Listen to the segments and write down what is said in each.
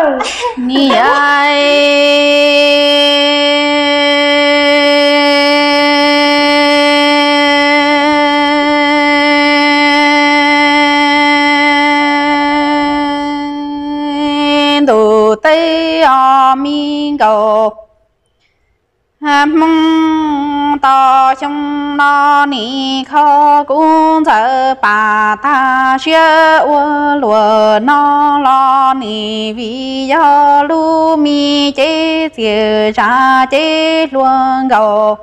Niam, ntuj teb os me nkauj Hmoob, tau xyoo no nim kho kuv ntxawm pam tag siab ua luam no los nim vim yog lub me cev txias zam cev hluas nkaus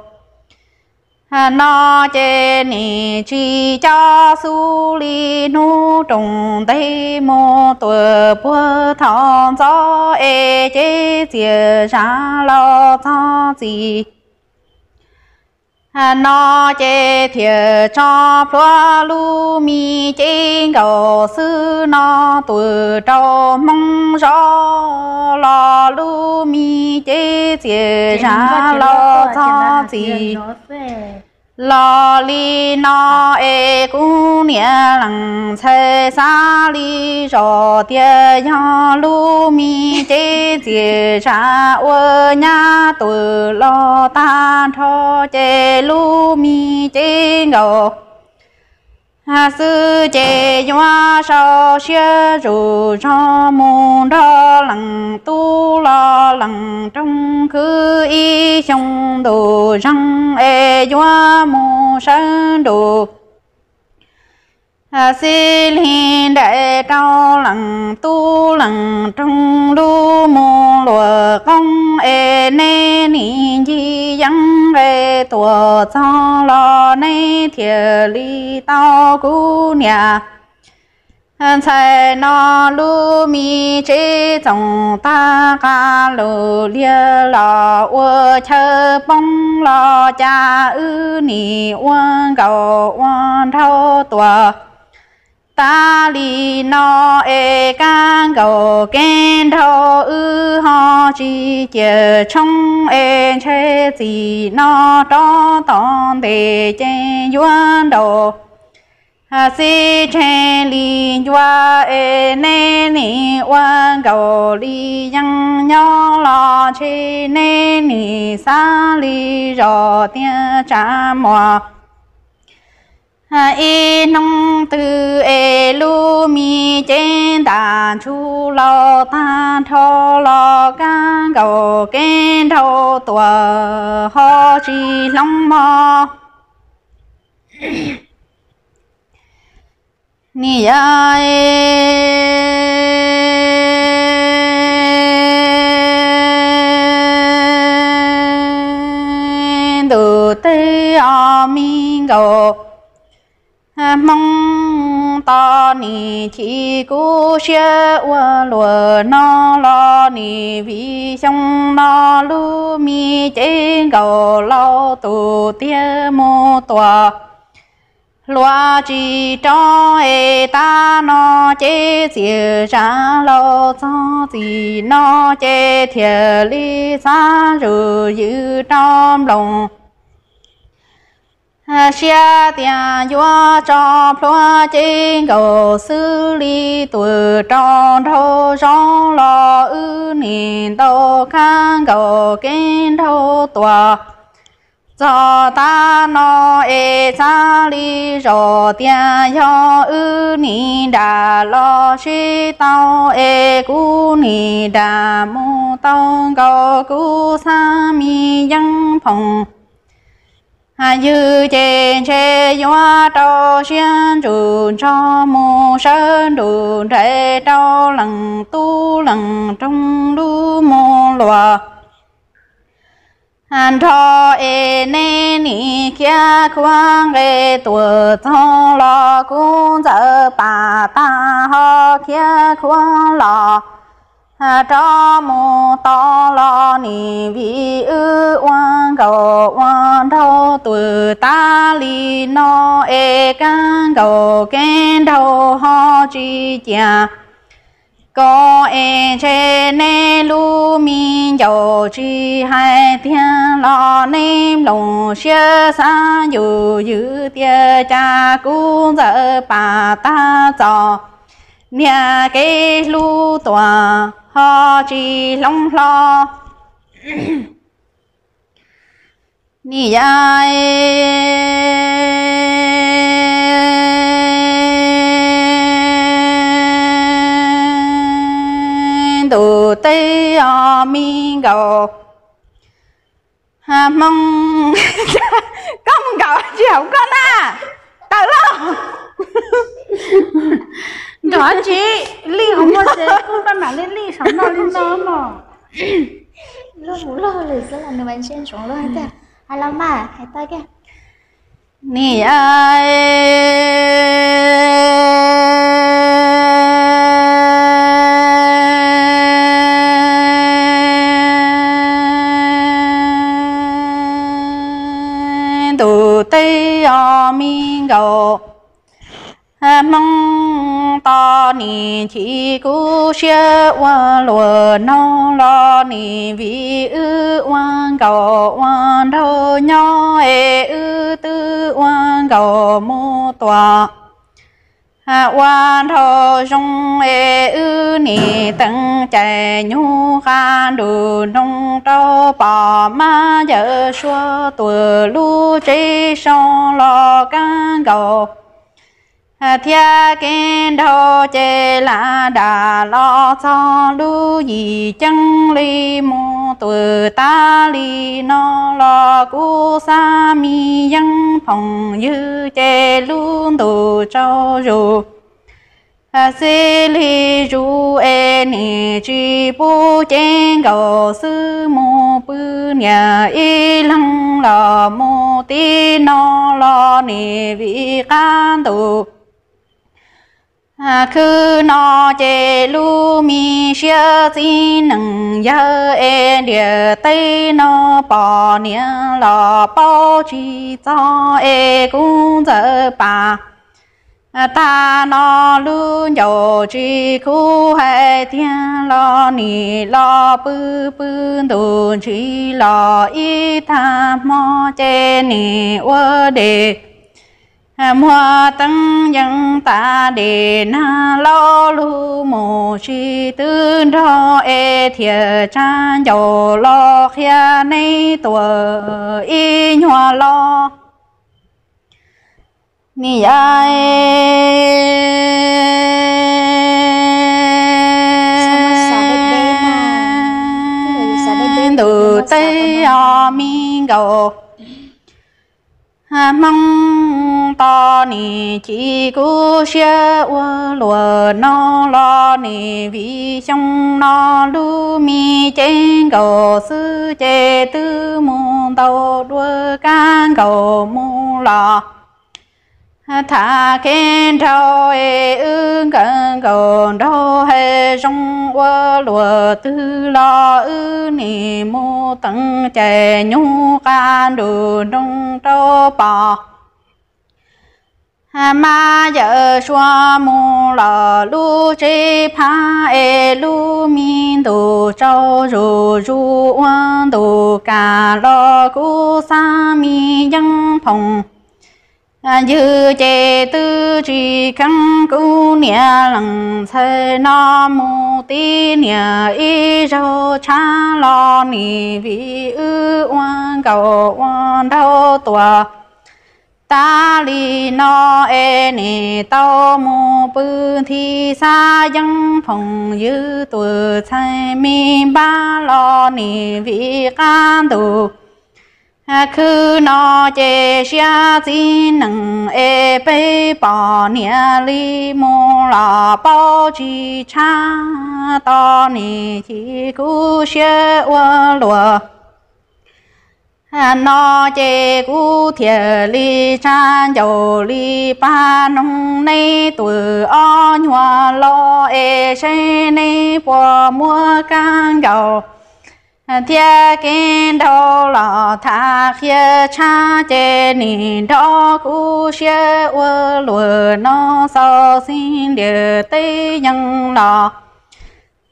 no ces nim tsis coj xub li hnub roos ntev mus tuam puag thaum ntxov es cev txias zam los txog txim no ces thiaj tso plhuav lub me cev nkaus xwb no tuam rau Hmoob zov los lub me cev txias zam los txog txim los li no es kuv niam leej ntxhais xav li zos tias yog lub me cev txias zam ua nyab tuam los tag nrho ces lub me cev nkaus xwb ces yuav sau siab zus zog mus nrog leej tub los leej roog khwv ib xyoo ntuj zeeg es yuav mus sawv nrus xib li nraim rau leej tub leej roog lub mus luam qoob es neb nim ncig yeeb nqe tuam txog los neb thiaj li tau kuv niam ntxhais no lub me tsev txoos tag qab lug liag los ua chaw poob los cas wb nim ua nkaus ua nraug tuam tas li no es kab nkaus kev nraug wb ho tsis ciaj tshoob es ntshe txim no rov tom ntes ces yuav nraus xib tseg li ncua es neb nim ua nkaus li yeeb nyob los ntshe neb nim xav li zos tias tsa muag ib hnub twg es lub me cev ntam ntshug laus tag nrho los kab nkaus kev nraug tuam ho tsis hloov mog. Niam, ntuj teb os me nkauj Hmoob, tos nim chim kuv siab ua luam no los nim vim xyoo no lub me cev nkaus laus tus tiag mus tuam hluas tsis rov es tab no cev txias zam laus txog txim no ces thiaj li xav zus ywm rau nploos siab tias yuav tso plhuav cev nkaus xwb li tuam rau nraug zov los wb nim ntaus kab nkaus kev nraug tuam txog tav no es xav li zos tias yog wb nim dam los sib tau es kuv nim dam mus tau nkaus kuv xab me yeeb phoom ywg ces ntshe yuav rau siab ntsug ntsog mus sawv nrug nraim rau leej tub leej roog lub mus luam nrog es neb nim khiav khuav nqe tuam txog los kuv ntxawm pam tag ho khiav khuav los rov mus tos los nim vim wb ua nkaus ua nraug tuam tas li no es kab nkaus kev nraug ho tsis ciaj kom es ntshe neb lub me ncaus tsis hais tiag los neb nploos siab xav yus ywm tias cas kuv ntxawm pam tag txom niag kev hlub tuam ho tsis hloov hlo. Nim ya ntuj teb os me nkauj Hmoob, koj mus nkaum tsis hauv koj na, tawm lauj. Nrog tsis li hauv muag ces kuj paj mam li li saum no li no mog. Nim ya ntuj teb os me nkauj Hmoob, tos nim chim kuv siab ua luaj no los nim vim wb ua nkauj ua nraug nyob es wb twb ua nkauj mus tua ua nraug zoo es wb nim teev cai nyuj qab nruj nroog rau pom mab yawm suav tuam lub tsev sau los kab nkaus thiab kev nraug ces lam dam los txog lub yim ceeb li mus twb tas li no los kuv xav me yeeb phooj ywg ces lub ntuj tsaus zus xij li zus es nim tsis pub cev nkaus xwb mus pw niam ib leeg los mus tib no los nim vim qab ntuj khwb no ces lub me siab txiv neej yawg es ntiaj teb no pom niam los paub tsis txog es kuv ntxawm pas tag no lub ncauj tsis kub hais tiag los nim los pw pw ntuj ntsis los ib tag hmo ces nim ua dej muag teeb yeej tas dej nag laub lug mus tsis twb nrog es thiaj tsa ncauj los qhia neb tuaj ib nyuag los. Nim ya ntuj teb os me nkauj Hmoob, tos nim chim kuv siab ua luaj no los nim vim xyoo no lub me cev nkaus xwb ces twb mus ntau dua kab nkaus mus los tham kev nraug es wb nkawd nkaus nraug hais zoo ua luaj twg los wb nim mus teev cai nyuj qab nruj nroog rau pom mab yawm suav mus los lub tsev phab es lub me ntuj tsaus zus zus ua ntuj kam los kuv xav me yeeb phooj ywg ces twb tsis kheev kuv niam leej ntxhais no mus tib niam ib zaug tshab los nim vim wb ua nkaus ua nraug tuaj tas li no es nim tau mus pw nthi xav yeeb phooj ywg tuaj txhais me npab los nim vim qab ntuj khwb no ces siab txiv neej es peb pom niam li mus los paub tsis tshab tos nim chim kuv siab ua luaj no ces kuv thiaj li tsa ncauj li pab noog neb tus ob nyuag los es saib neb puas muab kab nkaus thiab kev nraug los tham qhia tshab ces nim nrog kuv siab ua luaj no xaus xij ntiaj teb yeej los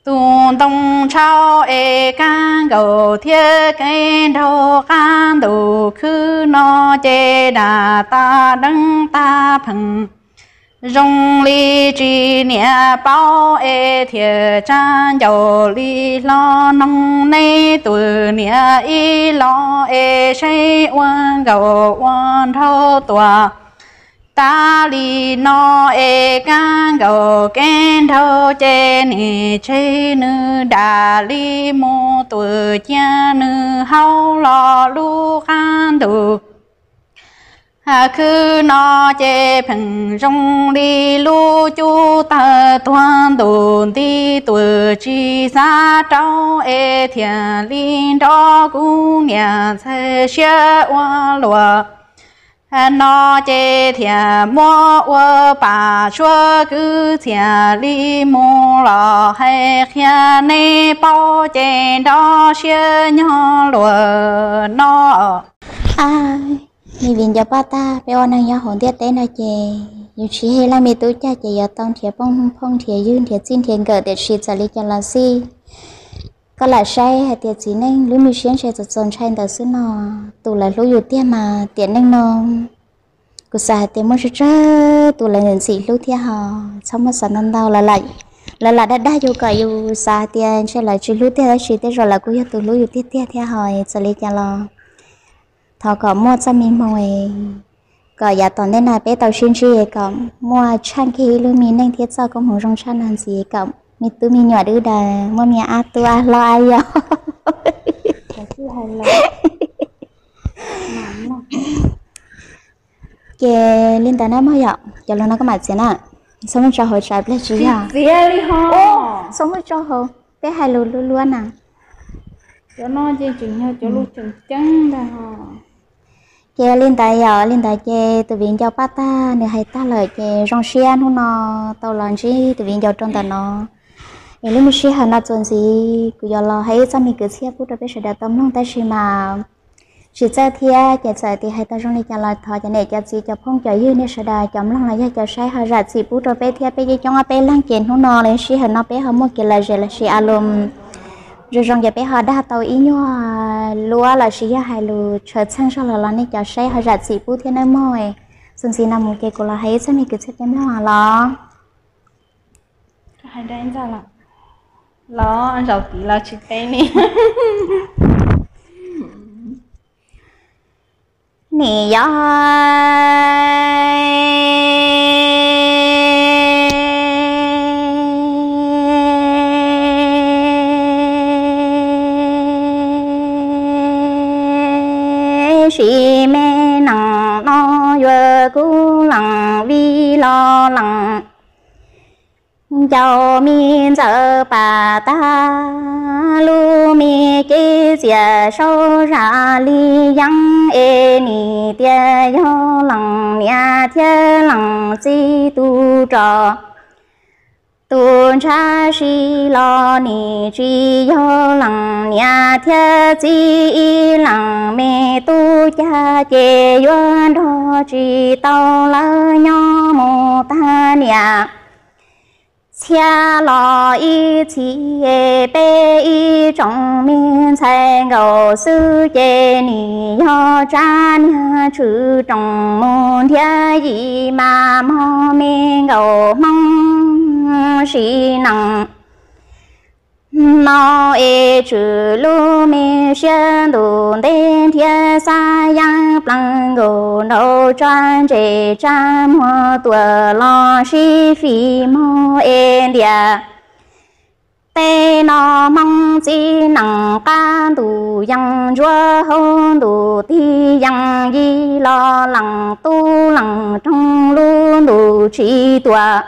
tus ntoo tshauv es kab nkaus thiab kev nraug qab ntuj khwb no ces dam tas deev tag pheej Zoo li tsis niam paub es thiaj tsa ncauj li hlo, noog neb tus niam ib los es saib ua nkaus ua nraug tuaj. Tas li no es kab nkaus kev nraug ces nim tseg nws dam li mus tuaj cia nws haus los lub qab ntuj. Khwb no ces pheej zoo li lub cub tawg tuag ntuj nti, tuaj tsis xav rau es thiaj li nrog kuv niam ntxhais siab ua luaj. No ces thiaj muab ua pam suab kwv txhiaj li mus los hais qhia neb paub ces nrog siab nyob luaj no. Aw, me viv ncaus paj tag, peb ua neeg nyob hauv ntiaj teb no ces yus tsis hais leej me tub cag ces yuav tau nrhiav phooj nrhiav ywg nrhiav txij nrhiav nkawm, tiam sis txawm li cas los xij koj lam saib hais tias txiv neej lub me siab ntshe txaus txaus ntshai ntawd xwb no. Tus lawv hlub yus tiag mas tiam neej no kuv xav hais tias muaj tsawg tsawg tus lawv ntxim hlub thiab ho txhob muab xav ntau ntau, lawv lam dag dag yus kom yus xav hais tias ntshe lawv tsis hlub tiag, tab sis tej zaum lawv kuj yog tus hlub yus tiag tiag thiab ho. Txawm li cas los thov kom muaj txoj me hmoo kom yav tom ntej no peb tau sib ntsib kom muaj tshaj kiag ib lub me neej thiab txoj koob hmoov zoo tshaj no ntxiv kom me tub me nyuam dub daws muaj me ab tub ab hlob ab yau. Ces li ntawd na mog yom, cov lus no koj mam txiav na. Txhob muab tso hauv tsam pliag tsis yog. Txhob muab tso hauv, peb hais lus luab luab na. Ces li ntawd yom, li ntawd ces tus viv ncaus paj tag nws hais tag lawm ces zoo siab hnub no tau los ntsib tus viv ncaus rau ntawm no. Es lub me sij hawm no txuas ntxiv kuv yuav los hais ib txoj me kwv txhiaj pub rau peb sawv daws tau mloog, tab sis mas tsis txawj thiab ces txawm tias hais tau zoo li cas los thov cov niam cov txiv cov phooj cov ywg nej sawv daws cov mloog los yog cov saib ho zam txim pub rau peb thiab peb coob coob ob peb leeg ces hnub no los sij hawm no peb ho muaj kev lom zem lossis a lus zoo zoo ces peb ho dag tau ib nyuag luab lossis yog hais lus tshawv txheej zog los los nej cov saib ho zam txim pub thiab nawb mog. Txuas ntxiv no mus ces kuv los hais ib txoj me kwv txhiaj peb mloog los. Los zaum tid los tsis teb li. Nim yog sim me nees no yuav kub lees vij los lees. Ncaus me ntxawm pam tag lub me kev txias saub zam li yeeb es nim tias yog lees niam thiab lees txiv tus rog. Tus ntshav si los nim tsis yog lees niam thiab txiv, ib lees me tub cag ces yuav nrog tsis tau lawv nyob mus tag niam. Txhiab los ib txhis peb ib tsoom me ntxhais nkaus xwb ces nim yog tsab niag tshwm roos mus nrhiav yim mas mog me nkaus hmoob sim nees. No es tswm lub me siab ntuj ntev nrhiav xab yeeb plees nkaus nraum tso ntses tsab muag tuam los sib fim mog es ntias. Tej no hmoob txiv nees qab ntuj yees ntsuab hauv ntuj tig yees yim los lees tub lees roog lub ntuj tsis tuam.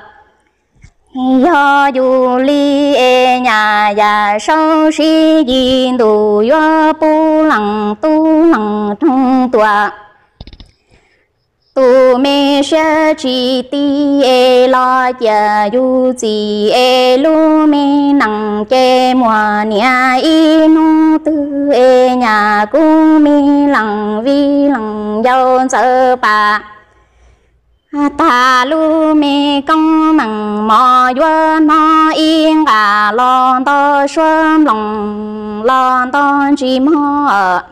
Yog yus li es nyam yam saub sib yim ntuj yuav pub lees tub lees roog tuam. Tus me siab tsis tig es los cia yus txim es lub me nees ces muaj niam ib hnub twg es nyam kuv me lees vij lees ncaus ntxawm pam. Tag lub me koob meem mos yuav hnov ib nqas los nto suab nploos los nto ntsis mog.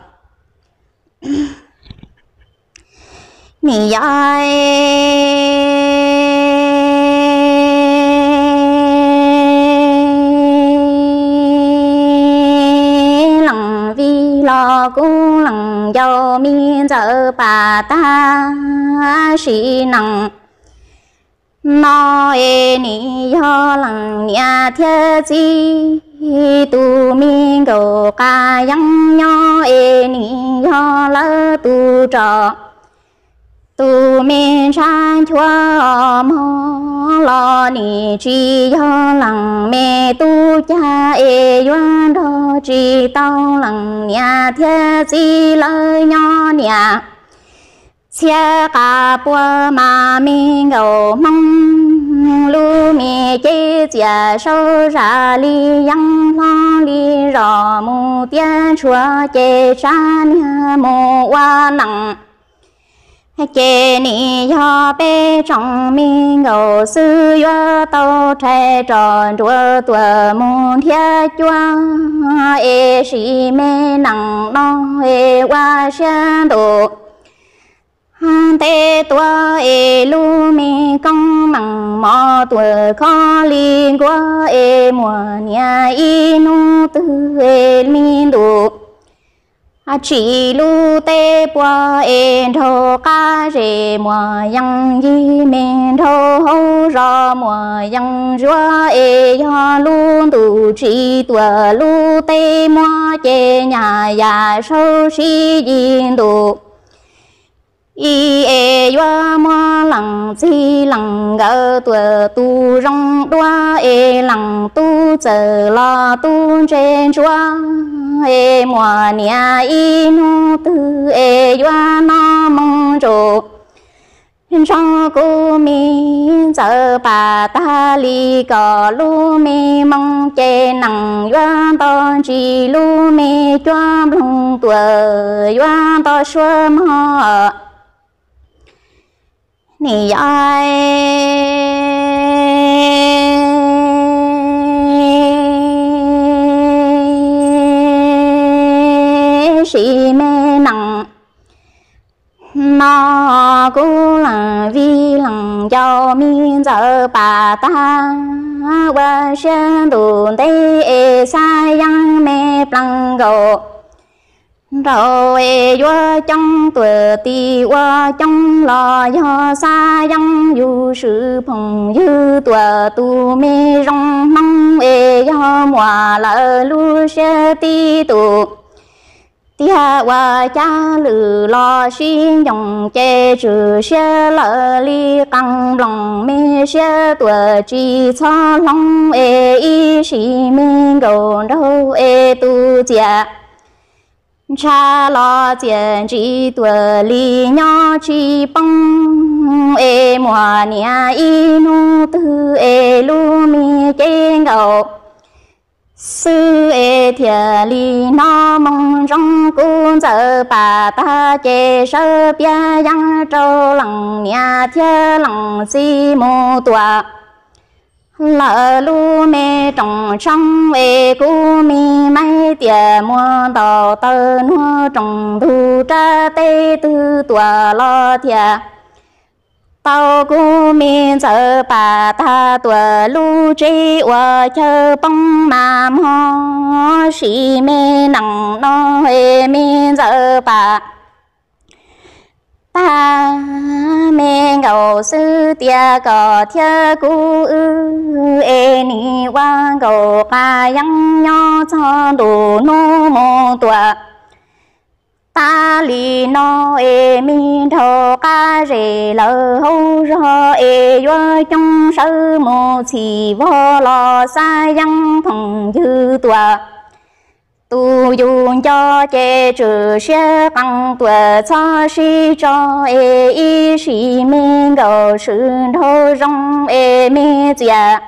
Nim yog Kuv lees yau me ntxawm pam tag sim neej no es nim yog leej niam thiab txiv, tus me nkauj qab yeeb nyob es nim yog lawv tus rog. Tus me ntshav nchuav mog los nim tsis yog leej me tub cag es yuav nrog tsis tau leej niam thiab txiv lawv nyob niam. Txhiab qab puag mas me nkauj hmoob, lub me cev txias saud zam li yeeb hlob li zos mus tiab ntshuav ces tsa niag mus ua neej. Ces nim yog peb tsoom me nkauj xwb yuav tau rhais rov nruab tuam mus nrhiav cuab es sim me neej no es ua siab ntuj ntev tuaj es lub me koob meej mom tuam khov li nkuaj es muaj niam ib hnub twg es me ntuj tsim lub teb puag es nraug qab zes muaj yeej yig me nraug hauv zos muaj yeej zuag es yog lub ntuj tsis tuam lub teb muab ces nyaj yam saub sib yig ntuj ib es yuav muab leej txiv leej nkawm tuam tu zoo dua es leej tub txawm los tub ntse ntsuav es muaj niam ib hnub twg es yuav noj moo ntsuj ntsoo kuv me ntxawm pam tag li kom lub me moo ces neej yuav nto ntsis lub me cuab nploog tuam yuav nto suab mog. Nim yog sim me neej no kuv leej vij leej ncaus me ntxawm pam tag ua siab ntuj ntev es xav yeej me plees nkaus nraug es yuav coob tuam tim ua coob los yog xav yeej yus swm phooj ywg tuam tus me zoo hmoob es yog muaj lawv lub siab tib tug tiag ua cab lwm los sib ncoog ces tswm siab lawm li qee nplooj me siab tuam tsis txhob hloov es ib sim me nkaus nraug es tus txiaj ntsha los txiaj ntsim tuam li nyob tsis poob es muaj niam ib hnub twg es lub me cev nkaus xwb es thiaj li hnov moo ntsoov kuv ntxawm pam tag ces sawv piav yeeb rau leej niam thiab leej txiv mus tuam lawv lub me rooj tshoob es kuv me maib tias muaj ntau taw nuag rooj ntug rab teb twg tuam los thiaj tau kuv me ntxawm pam tag tuam lub tsev ua chaw poob mas mog sim me neej no es me ntxawm pam tag me nkaus xwb tias kom thiab kuv wb es nim ua nkaus qab yeeb nyob txog ntu hnub mus tuam tas li no es me nraug qab zes lawv hauv zog es yuav coob sawv mus txhim vog los xav yeej phooj ywg tuam tus yus nco ces tswm siab qee tuam txhob sib tso es ib sim me nkaus swm nraug zoo es me txiaj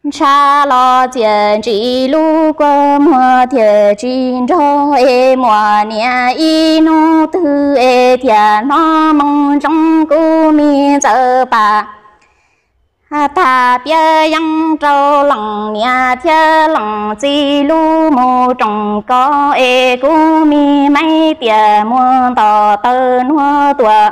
ntsha los txiaj ntsim lub kua muag thiaj tsis nrog es muaj niam ib hnub twg es thiaj hnov moo ntsoov kuv me ntxawm pam tag piav yeeb rau leej niam thiab leej txiv lub mus rooj kos es kuv me maib tias muaj ntau taw nuag tuam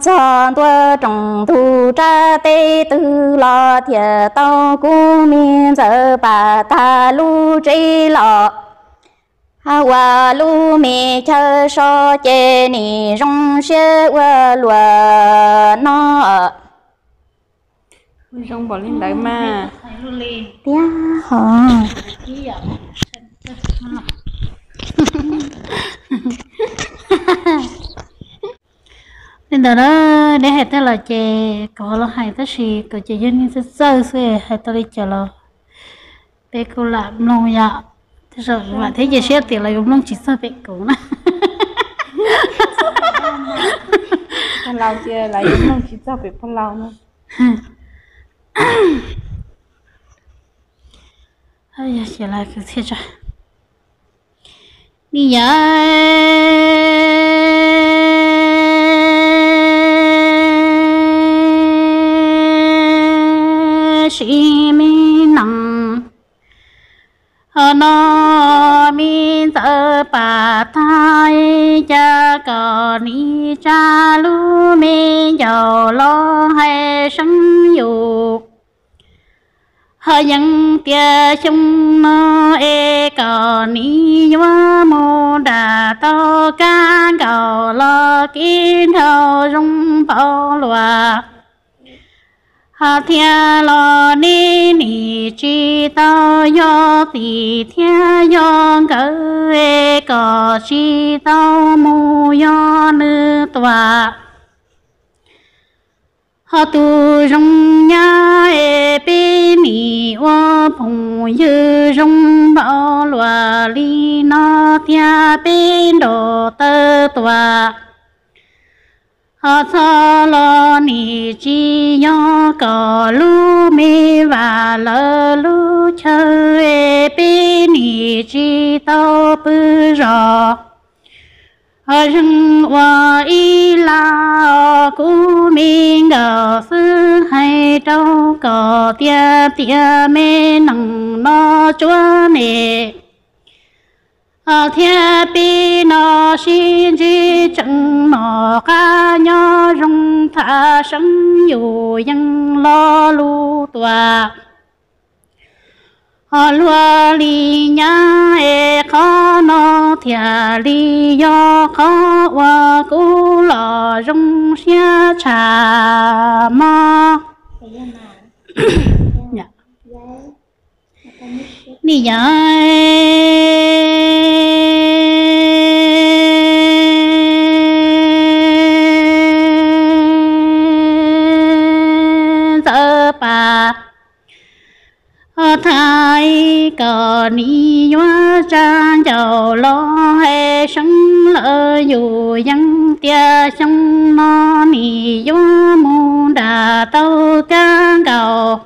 txog ntua rooj ntug rab teb twg los thiaj tau kuv me ntxawm pam tag lub tsev los ua lub me chaw so ces nim zoo siab ua luaj no. Zoo npaum li ntawd mas. Tiag hos. Li ntawd na, neb hais tag lawm ces kuv los hais tab sis kuv ces yog neeg txawj txawj xwb, hais tau li cas los peb kuj lam mloog yom. Tej zaum vam thiab cia siab tias lawv yuav mloog tsis txog pem kuv na. Pog laus tias lawv yuav mloog tsis txog pem pog laus na. Yog ces lawv kwv txhiaj tso. Ni yawm Sib Me Nees, ho no me ntxawm Pam Thaib, cas kom nim tsa lub me ncaus los hais seeb yus. Ho yeej tias xyoo no es kom nim yuav mus nram tau kab nkaus los kev nrau zoo npaum luaj. Ho thiab los neb nim tsis tau yog txiv thiab yog nkawd es kom tsis tau mus yog nws tuam. Ho tus zoo nyab es peb nim ua phooj ywg zoo npaum luaj li no tiag peb nrau taw tuam. Ho txog los nim tsis yog kom lub me vam lawv lub chaw es peb nim tsis tau pw zos. Ho zeeg ua ib laj os kuv me nkawm xwb hais rau kom tiag tias me nees no tsuab me. Ho thiab peb no sib ntsib tseem mom qab nyob zoo tham seeb yus yeej lo lus tuam. Ho luag li nyab es qhov no thiaj li yog qhov uas kuv los zoo siab tshaj mog. Ni yawm Ntxawm Pam Thaib, kom nim yuav tsa ncaus los hais seeb lawm yus yeej tias xyoo no nim yuav mus nram tau kab nkaus.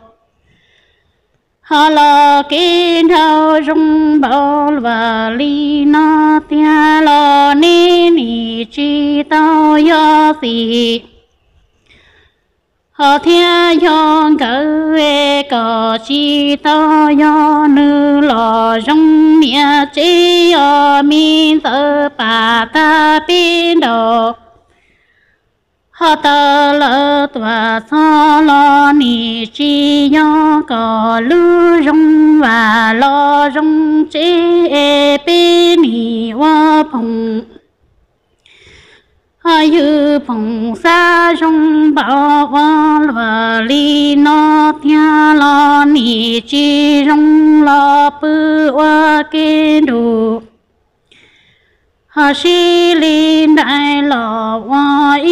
Ho los kev nrau zoo npaum luaj li no tiag los neb nim tsis tau yog txiv. Ho thiab yog nkawd es kom tsis tau yog nws los zoo niam tsev os me Ntxawm Pam tag peb nraud. Ho tawm lawv tuam txog los nim tsis yog kom lub zoo vam los zoo tsev es peb nim ua phooj ywg phooj xab zoo npaum ua luaj li no tiag los nim tsis zoo los pw ua ke nrug. Ho sib li nraim los ua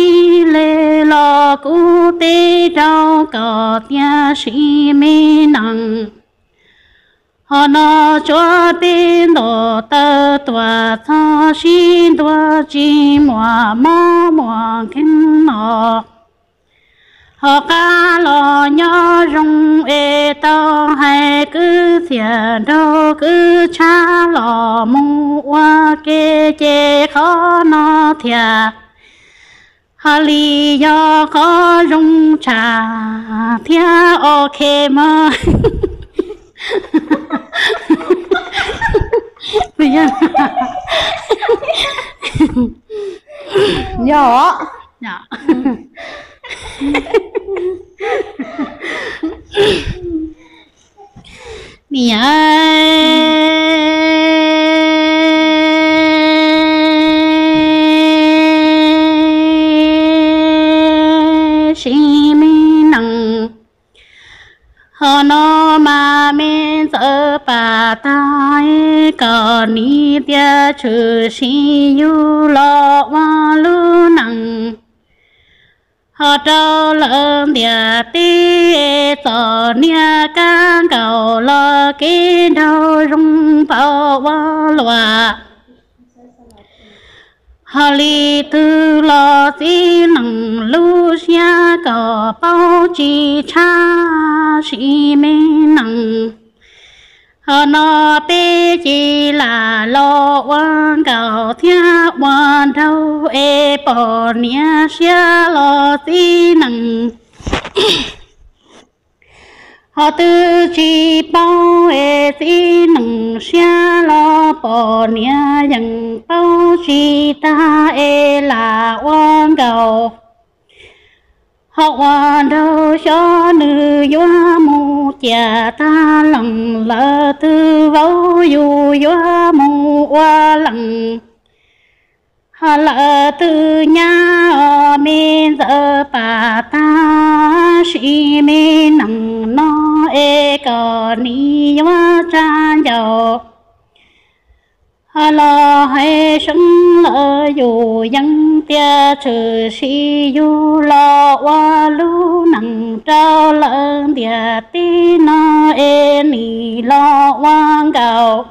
ib leeg los kuv teb rau kom tiag sis me nees. Ho no tsuav peb ntaus taw tuam txog sib ntua tsis muaj mob muaj nkeeg no. Ho qab los nyob zoo es tau hais kwv txhiaj nraug kwv tshab los mus ua ke ces qhov no thiaj ho li yog qhov zoo tshaj thiab ok mog. Yog os. Niam pam tag es kom nim tias tshwm sim yug los ua lub neej ho rau lawv ntiaj teb. Txom nyem kab nkaus los kev nraug zoo npaum ua luam. Ho li twg los txiv neej lub siab kom paub tsis tshaj, sim me neej ho no peb ces lam los ua nkaus thiab ua nraug es pom niam siab los txiv neej ho twb tsis paub es txiv neej siab los pom niam yeej paub tsis tag es lam ua nkaus ho ua nraug xyov nws yuav mus ciam tag leej. Lawv twb vauv yus yuav mus ua leej ho lawv twb nyab os, me ntxawm pam tag sim me neej no es kom nim yuav tsa ncaus ho los hais seeb lawv yus yeej tias tshwm sim yug los ua lub neej rau lawv ntiaj teb no es nim los ua nkaus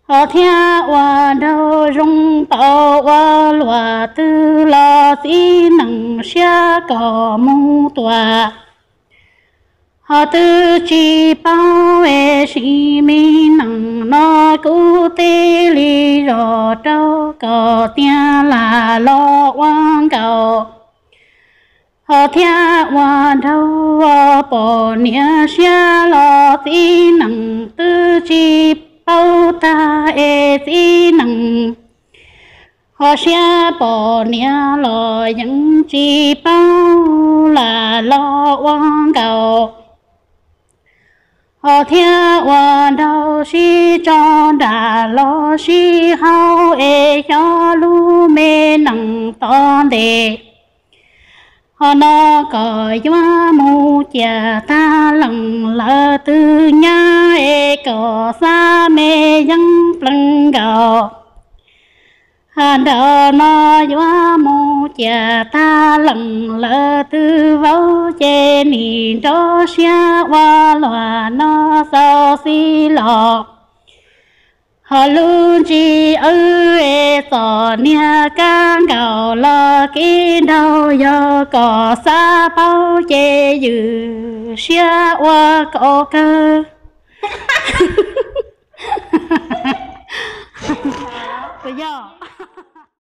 ho thiab ua nraug zoo npaum ua luam. Twg los txiv neej siab kom mus tuam ho twb tsis paub es sim me neej no kuv teb li zos rau kom tiag lam los ua nkaus ho thiab ua nraug pom niam siab los txiv neej twb tsis paub tag es txiv neej ho siab pom niam los yeej tsis paub lam los ua nkaus ho thiab ua nraug sib tso nram los sib haub es xyov lub me neej tom ntej ho no kom yuav mus ciam tag leej. Lawv twb nyab es kom xav me yeej pleev nkaus ha nraug no yuav mus ciam tag leej. Lawv twb vauv ces nim nrov siab ua luam no xau xis los ho lub ntsig awb es txom nyem kab nkaus los kev nraug. Yog kom xav paub ces ywm siab ua kaum kawg puas yog?